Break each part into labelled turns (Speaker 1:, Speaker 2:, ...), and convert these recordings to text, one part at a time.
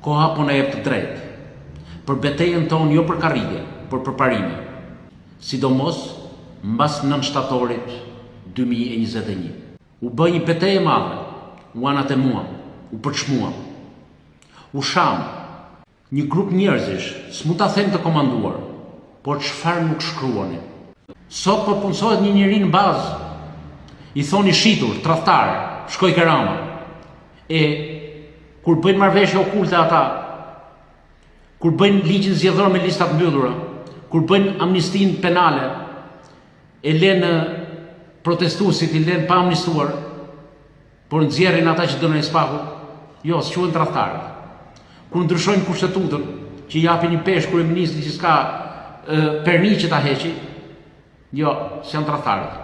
Speaker 1: Koha po na jep të drejtë. Për betejën tonë jo për karrige, por për parime. Sidomos mbas 9 shtatorit 2021. U bë një betejë e madhe, u anatemuam, u përçmuam. U shamë. Një grup njerëzish, s'mund ta them të komanduar, por çfarë nuk shkruanin. Sot po punësohet një njeri në bazë, i thonë i shitur, tradhtar, shkoi ke Rama. E kur bëjnë marrëveshje okulte ata, kur bëjnë ligjin zgjedhor me lista të mbyllura, kur bëjnë amnistinë penale, e lenë protestuesit i lenë pa amnistuar, por nxjerrin ata që dënoi SPAK-u, jo, s'quhen tradhtarë. Kur ndryshojnë kushtetutën, që i japin një peshë kryeministrit që s'ka perni që ta heqi, jo, s'janë tradhtarët.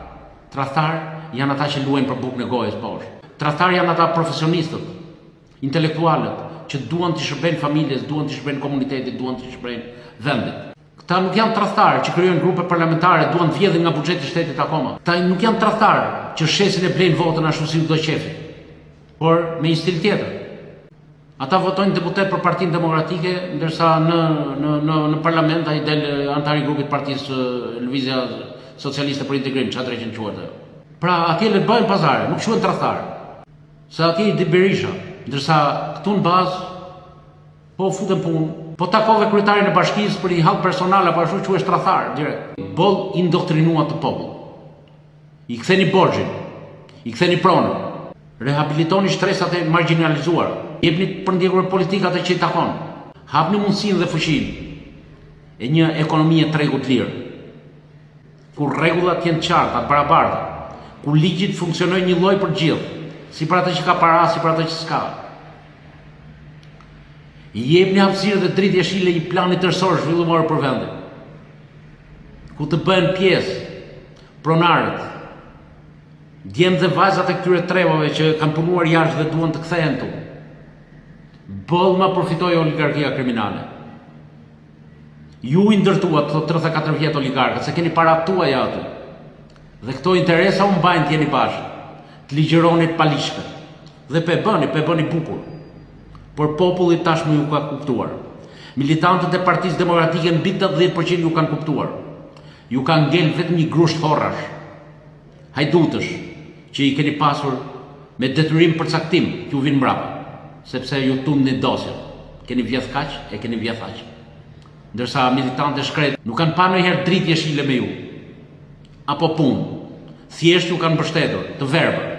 Speaker 1: Tradhtarë janë ata që luajnë për bukën e gojës poshtë. Tradhtarë janë ata profesionistët, intelektualët, që duan t'i shërbejnë familjes, duan t'i shërbejnë komunitetit, duan t'i shërbejnë vendit. Këta nuk janë tradhtarë që krijojnë grupe parlamentare, duan të vjedhin nga buxheti i shtetit akoma. Këta nuk janë tradhtarë që shesin e blejnë votën ashtu si u do qefi, por me një stil tjetër. Ata votojnë deputet për Partinë Demokratike, ndërsa në në në në parlament ai del anëtar i grupit të partisë Lëvizja Socialiste për Integrim, çfarë dreqin quhet ajo. Pra atje le të bëhen pazare, nuk quhen tradhtarë. Se atje i di Berisha, ndërsa këtu në bazë Po futen punë, po takove kryetarin e bashkisë për një hall personal apo ashtu quhesh tradhtar direkt. Boll indoktrinuat këtë popull. I ktheni borxhin, i ktheni pronën. Rehabilitoni shtresat e margjinalizuara. Jepni të përndjekurve politikë atë që i takon. Hapni mundësinë dhe fuqinë e një ekonomie tregu të lirë. Ku rregullat të jenë të qarta, të barabarta, ku ligji të funksionojë njëlloj për të gjithë, si për atë që ka para, si për atë që s'ka. I jepni hapësirë dhe dritë jeshile një plani tërësor zhvillimor për vendin. Ku të bëhen pjesë pronarët, djemtë dhe vajzat e këtyre trevave që kanë punuar jashtë dhe duan të kthehen këtu. Boll më përfitoi oligarkia kriminale. Ju i ndërtuat këto 34 vjet oligarkët, se keni paratë tuaja aty. Dhe këto interesa u mbajnë të jeni bashkë, të ligjëroni të paligjshme. Dhe pe bëni, pe bëni bukur. Por populli tashmë ju ka kuptuar. Militantët e Partisë Demokratike mbi 80% ju kanë kuptuar. Ju ka ngel vetëm një grusht horrash, hajdutësh, që i keni pasur me detyrim përcaktim që ju vinë mbrapa, sepse ju tundni dosjet. Keni vjedh kaq e keni vjedh aq. Ndërsa militantët e shkretë nuk kanë pa ndonjëherë dritë jeshile me ju. Apo punë. Thjesht ju kanë mbështetur, të verbër.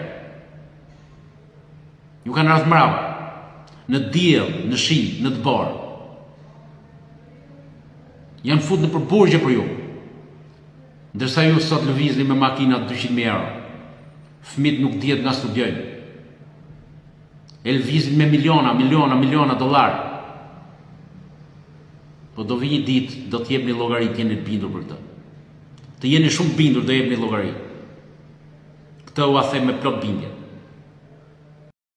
Speaker 1: Ju kanë ardhur mbrapa. Në diell, në shi, në dëborë. Janë fut nëpër burgje për ju. Ndërsa ju sot lëvizni me makina 200.000 euro. Fëmijët nuk dihet nga studiojnë. E lëvizin me miliona, miliona, miliona dollarë. Po do vi një ditë, do të jepni llogari, të jeni të bindur për këtë. Të jeni shumë bindur, do jepni llogari. Këtë ua them me plot bindje.